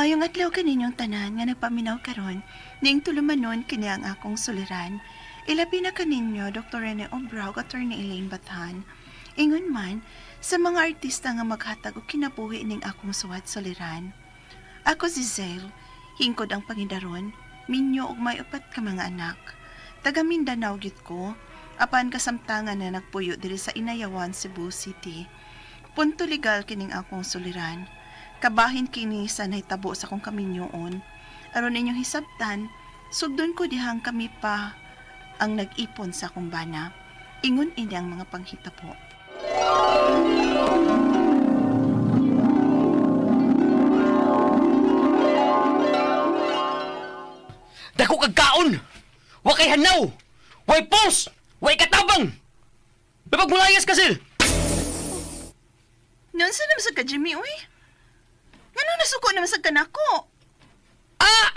Maayong adlaw kaninyong tanan nga nagpaminaw karon, ning tulumanon kini ang akong suliran. Ilabi na kaninyo Dr. Rene Obra ug Attorney Elaine Bathan. Ingon man sa mga artista nga maghatag og kinabuhi ning akong suwat suliran. Ako si Zale, hingkod ang pangidaron, minyo og may upat ka mga anak. Taga Mindanao gyud ko, apan kasamtangan na nagpuyo diri sa Inayawan, Cebu City. Punto legal kining akong suliran. Kabahin kini sa nahitabo sa akong kaminyoon. Aron inyong hisabtan, sugdon ko dihang kami pa ang nag-ipon sa akong bana. Ingon ini ang mga panghitabo. Dako kag kaon! Wa kay hanaw! Way pos! Way katabang! Babag mulayas ka, Sil! Noon sa naman sa ka, Jimmy, uy? Ngano nasuko naman sa kanako? Ah!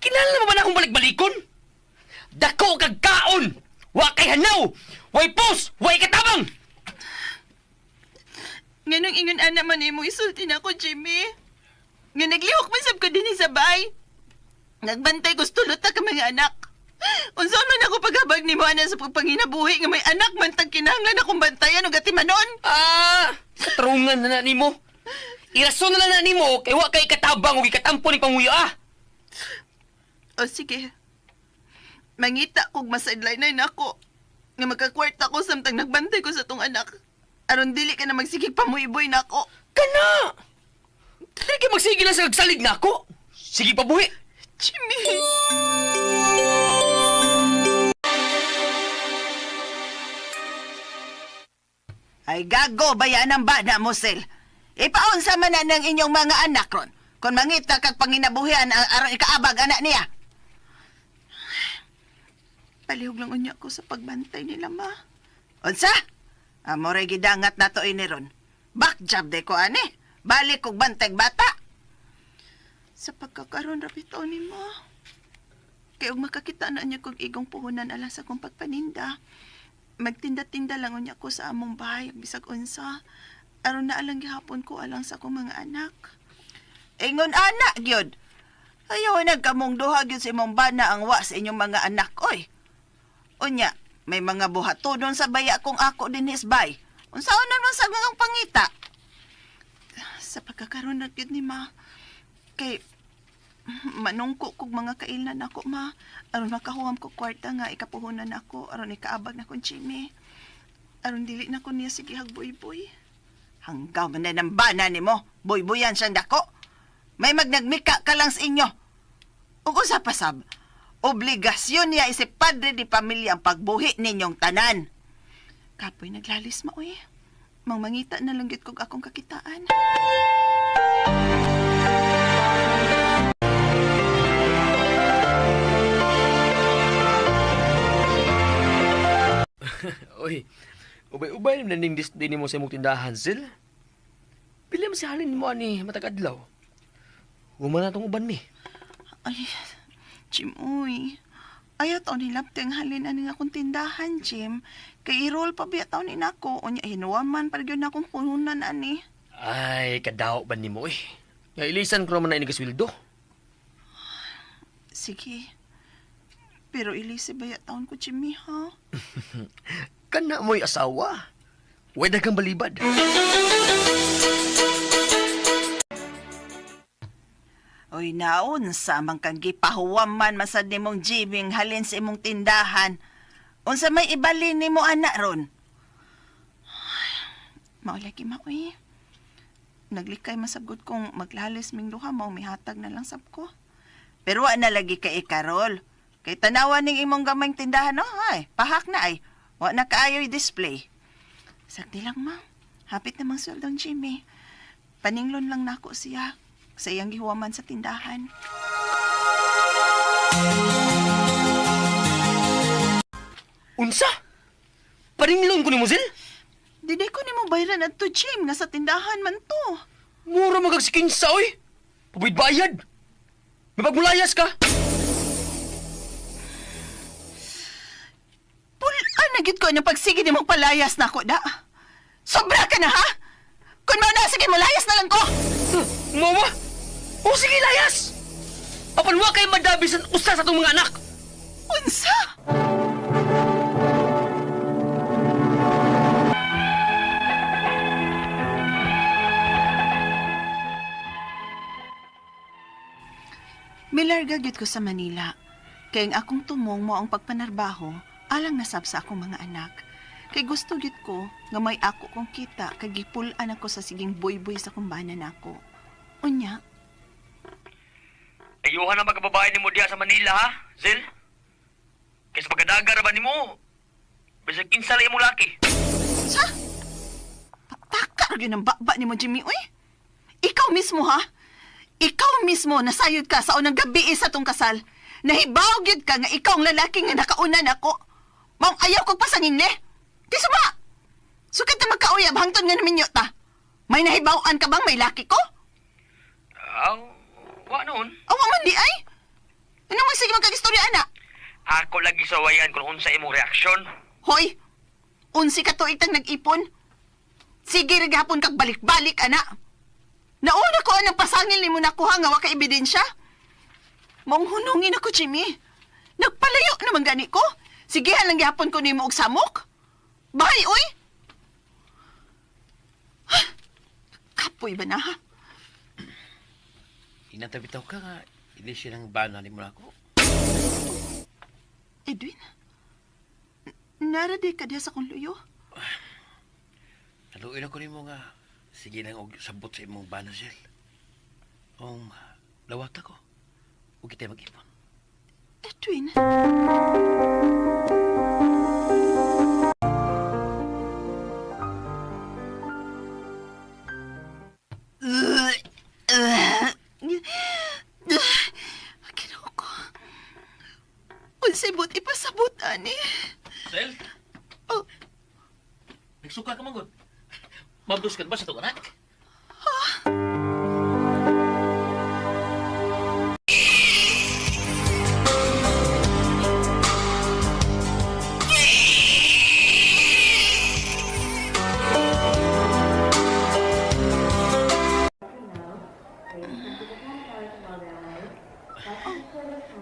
Kinahanglan mo ba na akong balik-balikon? Dako kag kaon! Wa kay hanaw! Way pos! Way katabang! Nganong ingon ana man imo isulti na ako, Jimmy? Nga naglihok man sab ko dinhi sa bay. Nagbantay ko tulot ta ka mga anak. Unsaon man ako paghabag nimo ana sa pagpanginabuhi nga may anak man tag kinahanglan akong bantayan og atimanon? Ah! Katrungan na na nimo! Irason na lang na nimo kay wa kay katabang ug ikatampo ni panguyo ah! O sige. Mangita kog masideline na nako. Nga magkakwarta ko samtang nagbantay ko sa tong anak. Aron dili ka na magsigig pamuiboy nako. Kana! Dili kay magsige lang sa kagsalig nako! Sige pabuhi! Jimmy! Ay gago, bayaan ang bana mo, Sel. Ipaunsa man na ng inyong mga anak ron. Kung mangita kag panginabuhian, aron ikaabag anak niya. Palihog lang unya ko sa pagbantay nila, ma. Unsa? Amore gidangat na to ini ron. Back job de ko ani. Balik kog bantay bata. Sa pagkakaroon rapito ni ma. Kay og makakita na niya kog igong puhunan alang sa akong pagpaninda. Magtinda-tinda lang unya ko sa among bahay bisag unsa. Aron na alang gihapon ko alang sa akong mga anak. Ingon ana gyud. Ayaw nagkamong duha gyud sa imong bana ang wa sa inyong mga anak oy. Unya, may mga buhatonon sa baya kung ako dinhis bay. Unsaon na man sa mga pangita? Sa pagkakaroon na gyud ni ma. Kay manungko kog mga kailan ako ma. Aron makahuam ko kwarta nga ikapuhunan ako aron ikaabag na kong Jimmy. Aron dili na ko niya sige hagbuy-buy. Hanggaw man na ng bana nimo. Buy-buyan siyang dako. May magnagmika ka lang sa inyo. Ug usa pa sab, obligasyon niya isip padre di pamilya ang pagbuhi ninyong tanan. Kapoy naglalis ma uy. Mangmangita na lang gyud kog akong kakitaan. Uy, ubay-ubay naman ning display nimo sa imong tindahan, Sil. Pila man si halin mo ani matag adlaw. Human na tong uban mi. Ay, Jim, uy. Ayaw taon nilapti ang halin ani nga akong tindahan, Jim. Kay i-roll pa biya taon ni nako. Unya, hinuwaman para gyud na akong puhunan ani. Ay, kadaw ba nimo eh. Nga ilisan ko naman na ini kasweldo. Sige. Pero ilisi baya taon ko, Jimmy, ha? Kana mo'y asawa. Way daghang balibad. Uy, naon sa man kang gipahuwaman masad nimong Jimmy halin sa imong tindahan. Unsa may ibalin nimo ana ron? Mao lagi ma uy. Naglikay masabgot kong maglalis ming duha mao mihatag na lang sab ko. Pero wa na lagi kay ikarol. Kay tanawan ning imong gamayng tindahan no, ay, pahak na ay. Wa na kaayo'y display. Sakti lang ma. Hapit namang sweldong Jimmy. Paninglon lang nako siya sa iyang gihuwaman sa tindahan. Unsa? Paninglon ko nimo, Sil? Dili ko nimo bayran adto Jim nga sa tindahan man to. Mura magagsikinsa, oy. Pabid bayad. May pagmulayas ka. Pulaan na gyud ko ang pagsige nimong palayas nako da. Sobra ka na ha? Kung mao na sige mo layas na lang ko. Huh, Mawa! O sige, layas! Apan wa kay madabisan usa sa atong mga anak. Unsa? Milarga gyud ko sa Manila. Kay ang akong tumong mo ang pagpanarbaho, alang nasab sa akong mga anak. Kay gusto gyud ko nga may ako kong kita kay gipul-an ako sa siging boy-boy sa kumbana nako. Unya, Ayuhan na magkababae nimo diha sa Manila, ha, Zil? Kaysa pagkadaga ra ba nimo? Bisag kinsa lang imong laki. Sa? Pataka ra gyud ang baba nimo, Jimmy, uy. Ikaw mismo, ha? Ikaw mismo nasayod ka sa unang gabi sa tong kasal. Nahibaw gyud ka nga ikaw ang lalaki nga nakauna nako. Maong ayaw kog pasangin ni. Di ba? Sukad na magkauyab hangtod nga naminyo ta. May nahibaw-an ka bang may laki ko? Aw, wa noon. Awa man di ay. Ano man sige magkagistorya ana? Ako lagi sawayan kung unsa imong reaksyon. Hoy, unsi ka tuig tang nag-ipon. Sige ra gihapon kag balik-balik ana. Nauna ko anang pasangil nimo nakuha nga wa ka ebidensya. Maong hunungin ako, Jimmy. Nagpalayo naman gani ko. Sigihan lang gihapon ko nimo og samok. Bahay, oy! Kapoy ba na ha? Inantabitaw ka nga, hindi siya ng bana ni mo ako. Edwin? Nara di ka diha sa kong luyo. Naluin ako nimo nga, sige lang og sabot sa imong bana, Sel. Ang lawat ako, ug kita'y mag-ipon. Edwin? Ginoo ko. Unsay buot ipasabot ani? Sel? Oh. Nagsuka ka manggod. Mabdos ka ba sa itong anak?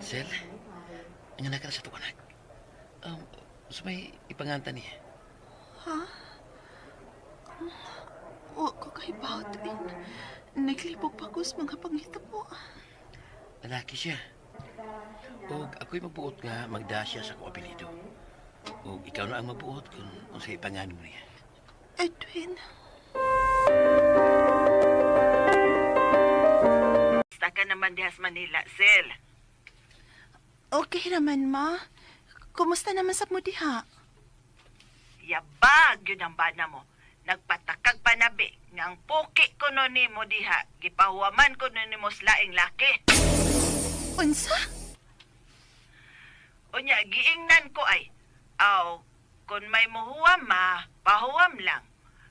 Sel, ang anak ka na sa itong anak. So may ipanganta niya. Wa ko kahibaw, Edwin. Naglibog pa ko sa mga pangitabo. Lalaki siya. Og ako'y magbuot nga magda siya sa akong apelyido. Og ikaw na ang magbuot kung unsay ipangan mo niya. Edwin. Basta ka naman diha sa Manila, Sel. Okay raman, ma. Kumusta naman sa mo diha? Yabag yun ang bana mo. Nagpatakag panabi nga ang puki ko no nimo diha, gipahuwaman ko no nimo sa laing laki. Unsa? Unya giingnan ko ay, aw, kung may muhuwam ma, pahuwam lang.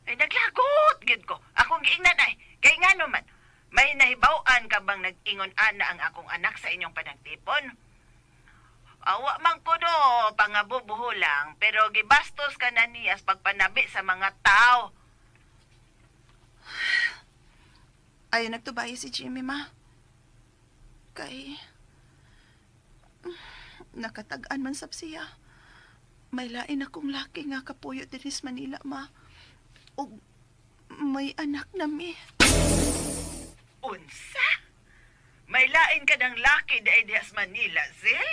Ay naglagot gid ko. Akong giingnan ay, kay ngano man, may nahibaw-an ka bang nag-ingon ana ang akong anak sa inyong panagtipon? Awa man ko do, pangabubuho lang, pero gibastos ka na niyas pagpanabi sa mga tao. Ayaw nagtubaya si Jimmy, ma. Kay... Nakatag-an man sab siya. May lain akong laki nga kapuyo dinhi sa Manila, ma. Og may anak na mi. Unsa? May lain ka ng laki dahil diha sa Manila, Sil?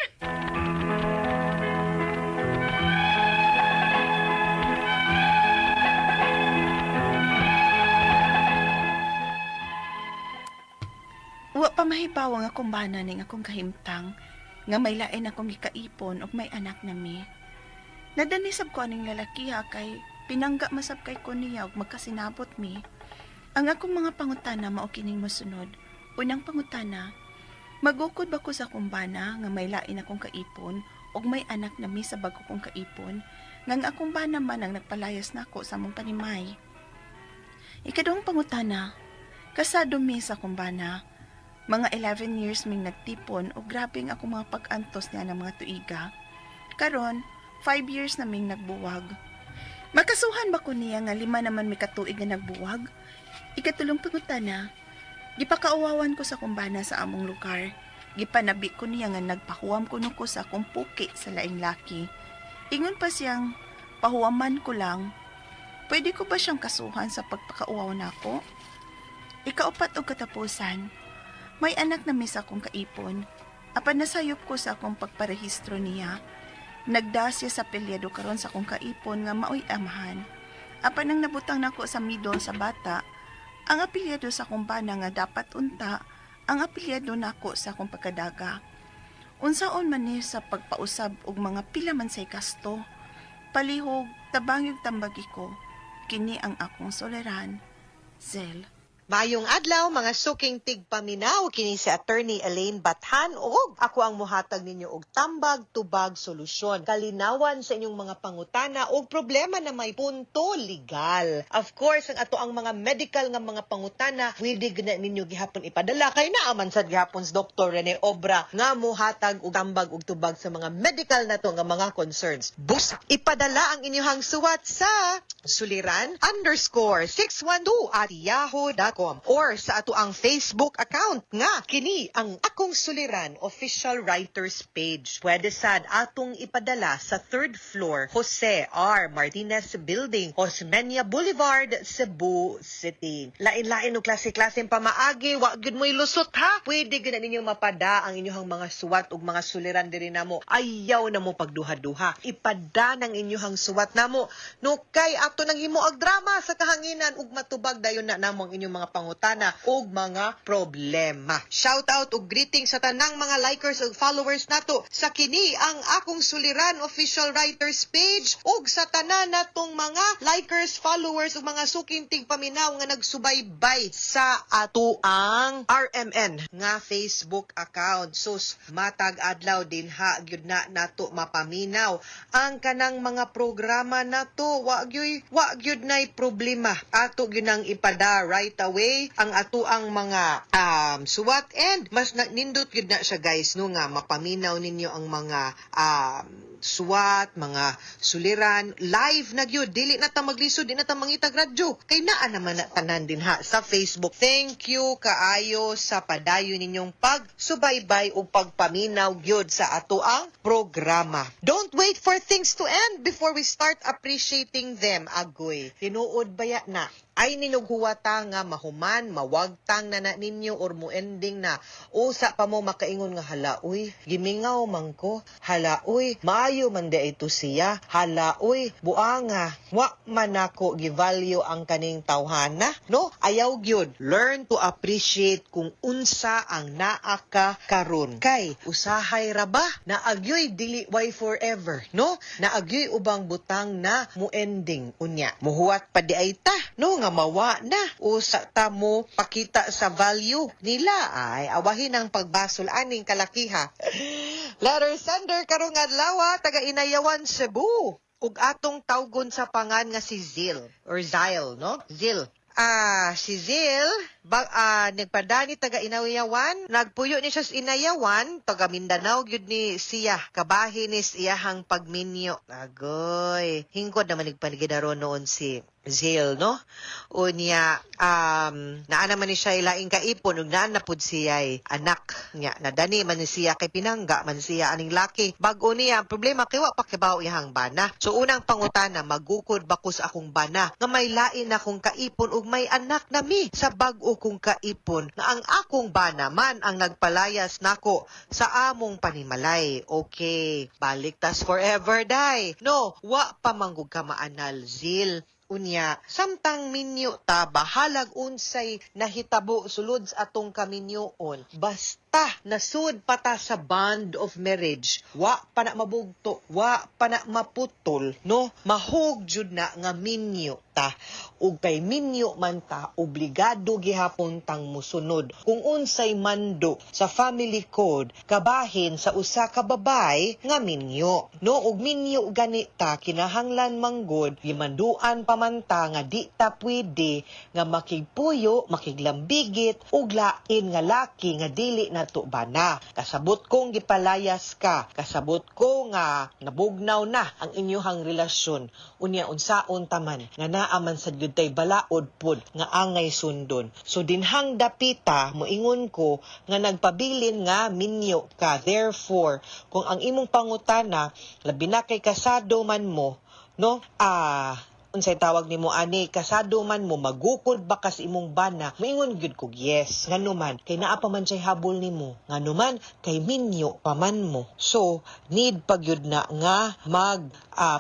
Wa pa mahibaw ang akong bana ning akong kahimtang nga may lain akong gikaipon og may anak na mi. Nadanisab ko aning lalaki ha kay pinangga masab kay ko niya og magkasinabot mi. Ang akong mga pangutana mao kining mosunod. Unang pangutana, magukod ba ko sa akong bana nga may lain akong kaipon og may anak na mi sa bago kong kaipon nga ang akong bana man ang nagpalayas nako sa among panimay. Ikaduhang pangutana, kasado mi sa akong bana. Mga 11 years ming nagtipon o grabe ang akong mga pag-antos niya ng mga tuiga. Karon, 5 years na ming nagbuwag. Makasuhan ba ko niya nga 5 naman may katuig nga nagbuwag? Ikatulong pangutana, Gipakauwawan ko sa kumbana sa among lugar. Gipanabi ko niya nga nagpahuwam kuno ko sa akong puki sa laing laki. Ingon pa siyang pahuwaman ko lang. Pwede ko ba siyang kasuhan sa pagpakauwaw nako? Ikaupat og katapusan, may anak na mi sa akong kaipon. Apan nasayop ko sa akong pagparehistro niya. Nagda siya sa pelyado karon sa akong kaipon nga maoy amahan. Apan ang nabutang nako sa middle sa bata, ang apelyado sa akong bana nga dapat unta, ang apelyado nako sa akong pagkadaga. Unsaon man ni sa pagpausab og mga pila man say kasto. Palihog, tabangig tambagi ko. Kini ang akong suliran. Zel. Maayong adlaw, mga suking tigpaminaw, kini si Attorney Elaine Bathan ug ako ang muhatag ninyo og tambag tubag solusyon, kalinawan sa inyong mga pangutana og problema na may punto legal. Of course, ang ato ang mga medical nga mga pangutana, pwede gina ninyo gihapon ipadala kay naa man sad gihapon si Dr. Rene Obra nga muhatag og tambag og tubag sa mga medical nato nga mga concerns. Bus ipadala ang inyong suwat sa suliran_612@yahoo.com or sa ato ang Facebook account nga kini ang Akong Suliran Official Writers Page. Pwede sad atong ipadala sa third floor, Jose R. Martinez Building, Osmeña Boulevard, Cebu City. Lain-lain og klase-klaseng pamaagi, wa gyud mo'y lusot ha. Pwede gyud na ninyo mapada ang inyong mga suwat ug mga suliran diri namo. Ayaw na mo pagduha-duha. Ipada ng inyong suwat namo. No kay ato nang himo og drama sa kahanginan ug matubag dayon na namo ang inyong mga pangutana ug mga problema. Shout out ug greeting sa tanang mga likers ug followers nato sa kini ang Akong Suliran Official Writers Page ug sa tanan natong mga likers, followers ug mga suking tigpaminaw nga nagsubaybay sa ato ang RMN nga Facebook account. Sus, matag adlaw din ha gyud na nato mapaminaw ang kanang mga programa nato. Wa gyud nay problema, ato gyud nang ipada right away ang ato ang mga suwat and mas na, nindot gyud na siya, guys, no, nga mapaminaw ninyo ang mga suwat, mga suliran, live na gyud. Dili na ta maglisod, di na ta mangitag radyo. Kay naa naman na tanan din ha sa Facebook. Thank you kaayo sa padayon ninyong pagsubaybay ug pagpaminaw gyud sa ato ang programa. Don't wait for things to end before we start appreciating them. Agoy. Tinuod baya na ay ninughuwata nga mahuman, mawagtang na na ninyo or mo ending na. Usa pa mo makaingon nga, "Hala uy, gimingaw man ko. Hala uy, maayo man di ito siya. Hala uy, buanga. Wa man nako gi-value ang kaning tawhana." No? Ayaw gyud. Learn to appreciate kung unsa ang naa ka karon. Kay usahay ra ba na agyoy dili way forever, no? Na agyoy ubang butang na mo ending unya. Muhuwat pa di ay ta, no, nga mawa na. Usa ta mo pakita sa value nila ay awahin ang pagbasol aning kalakiha. Letter sender karong adlaw, taga Inayawan, Cebu. Ug atong tawgon sa pangan nga si Zil or Zyle, no? Zil. Si Zil, ba, nagpadani taga Inayawan, nagpuyo ni siya sa Inayawan, taga Mindanao gyud ni siya. Kabahin ni iyahang pagminyo. Agoy, hingkod naman nagpanigidaro noon si Zil, no? Unya, naa naman ni siya ilaing kaipon, ug naa na pud siya'y anak niya. Nadani man ni siya kay pinangga man siya aning laki. Bag-o niya, ang problema kay wa pa kibaw iyang bana. So unang pangutana, magukod ba ko sa akong bana nga may lain akong kaipon ug may anak na mi sa bag-o kong kaipon nga ang akong bana man ang nagpalayas nako sa among panimalay? Okay, baliktas forever day. No, wa pa manggug ka maanal, Zil. Unya, samtang minyo ta, bahalag unsay nahitabo sulod sa atong kaminyoon. Basta nasud pa ta sa bond of marriage, wa pa na mabugto, wa pa na maputol, no? Mahug jud na nga minyo ta. Ug kay minyo man ta, obligado gihapon tang musunod kung unsay mando sa family code kabahin sa usa ka babay nga minyo. No, ug minyo gani ta, kinahanglan manggod gimanduan pa man ta nga di ta pwede nga makigpuyo, makiglambigit ug lain nga laki nga dili na nato bana. Kasabot kong gipalayas ka, kasabot ko nga nabugnaw na ang inyuhang relasyon. Unya unsaon taman nga naa man sad gyud tay balaod pod nga angay sundon. So dinhang dapita, moingon ko nga nagpabilin nga minyo ka. Therefore, kung ang imong pangutana, labi na kay kasado man mo, no, unsay tawag nimo ani, kasado man mo, magukod ba kas imong bana, moingon gyud kog yes. Ngano man kay naa pa man siya'y habol nimo, ngano man kay minyo pa man mo. So need pa gyud na nga mag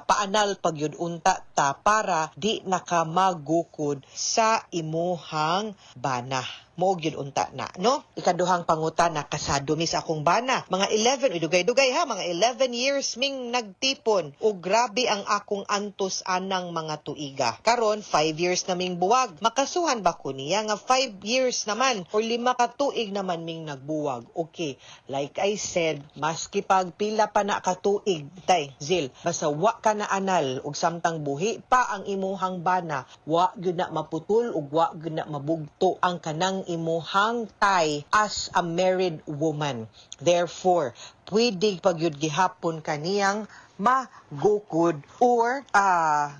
paanal pa gyud unta ta para di na ka magukod sa imuhang bana. Mo gyud unta na, no? Ikaduhang pangutana, kasado mi sa akong bana. Mga 11, uy, dugay-dugay ha, mga 11 years ming nagtipon. O grabe ang akong antos anang mga tuiga. Karon 5 years na ming buwag. Makasuhan ba ko niya nga 5 years naman or 5 ka tuig naman ming nagbuwag? Okay, like I said, maski pag pila pa na katuig, tay, Zil, basta wa ka na anal ug samtang buhi pa ang imuhang bana, wa gyud na maputol ug wa gyud na mabugto ang kanang imuhang tie as a married woman. Therefore, pwede pag yun gihapon kaniyang magukod or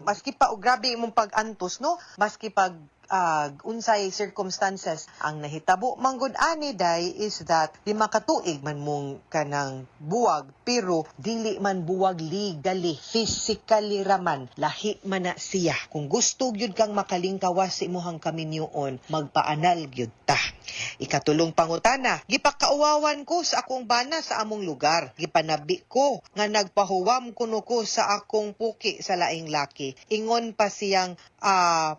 maski pa og grabe imong pag-antos, no, maski pag unsay circumstances ang nahitabo manggod ani, day, is that 5 ka tuig man mong kanang buwag, pero dili man buwag legally, physically raman, lahi man na siya. Kung gusto gyud kang makalingkawas sa imuhang kaminyoon, magpaanal gyud ta. Ikatulong pangutana, gipakauwawan ko sa akong bana sa among lugar. Gipanabi ko nga nagpahuwam kuno ko sa akong puki sa laing laki. Ingon pa siyang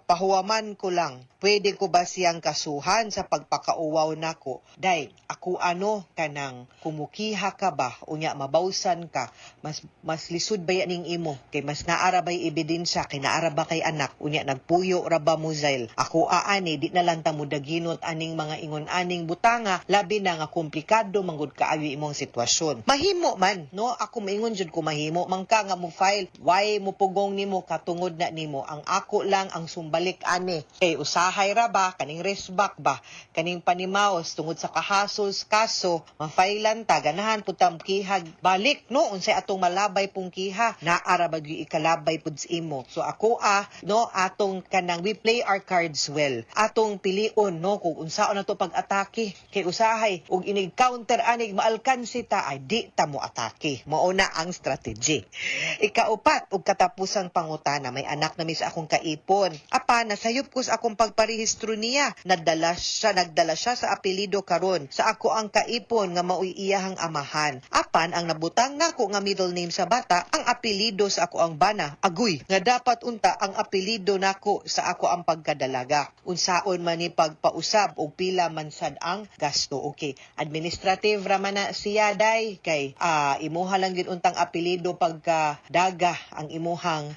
pahuwaman ko lang. Pwede ko ba siyang kasuhan sa pagpakauwaw nako? Day, ako ano kanang kumukiha ka ba unya mabawsan ka, mas mas lisod ba ning imo kay mas naara bay ebidensya, kay naara ba kay anak, unya nagpuyo ra ba mo, Zail? Ako aani, di na lang ta mo daginot aning mga ingon aning butanga, labi na nga komplikado manggod kaayo imong sitwasyon. Mahimo man, no? Ako maingon jud ko mahimo man ka nga mo file. Why mo pugong nimo katungod na nimo? Ang ako lang ang sumbalik ani kay usahay ra ba kaning resbak ba, kaning panimaos tungod sa kahasol sa kaso, ma-filean ta, ganahan pud ta kihag balik, no? Unsay atong malabay pong kiha, naara ba gyud ikalabay pud sa imo. So ako no, atong kanang we play our cards well, atong pilion, no, kung unsaon na to pag-atake, kay usahay og inig counter anig maalkansi ta, ay di ta mo atake. Mao na ang strategy. Ikaupat ug katapusang pangutana, may anak na mi sa akong kaipon. Apa nasayop ko sa akong pagparehistro niya. Nadala siya, nagdala siya sa apelyido karon sa ako ang kaipon nga maoy iyahang amahan. Apan ang nabutang nako nga middle name sa bata ang apelyido sa ako ang bana. Agoy, nga dapat unta ang apelyido nako sa ako ang pagkadalaga. Unsaon man ni pagpausab og pila man sad ang gasto? Okay, administrative ra man na siya, day, kay imuha lang gyud untang apelyido pagka daga ang imuhang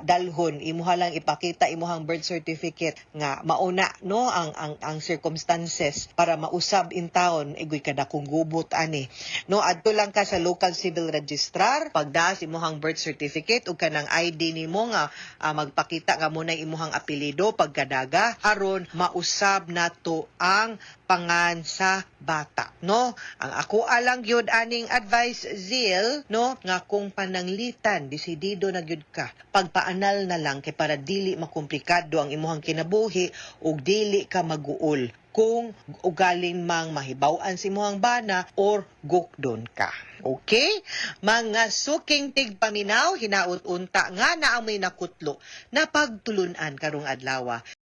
dalhon. Imuha lang ipakita imuhang birth certificate nga mauna, no, ang circumstances para mausab in town. Igoy kada kung gubot ani, no? Adto lang ka sa local civil registrar, pagdaas imuhang birth certificate ug kanang ID nimo nga magpakita nga muna imuhang apelyido pagkadaga aron mausab nato ang pangan sa bata, no? Ang ako alang gyud aning advice, Zeal, no, nga kung pananglitan desidido na gyud ka, pagpaanal na lang kay para dili makomplikado ang imuhang kinabuhi ug dili ka maguol kung ugalin mang mahibaw-an si imuhang bana or gukdon ka. Okay? Mga suking tigpaminaw, hinaut unta nga naa moy nakutlo na pagtulunan karong adlaw.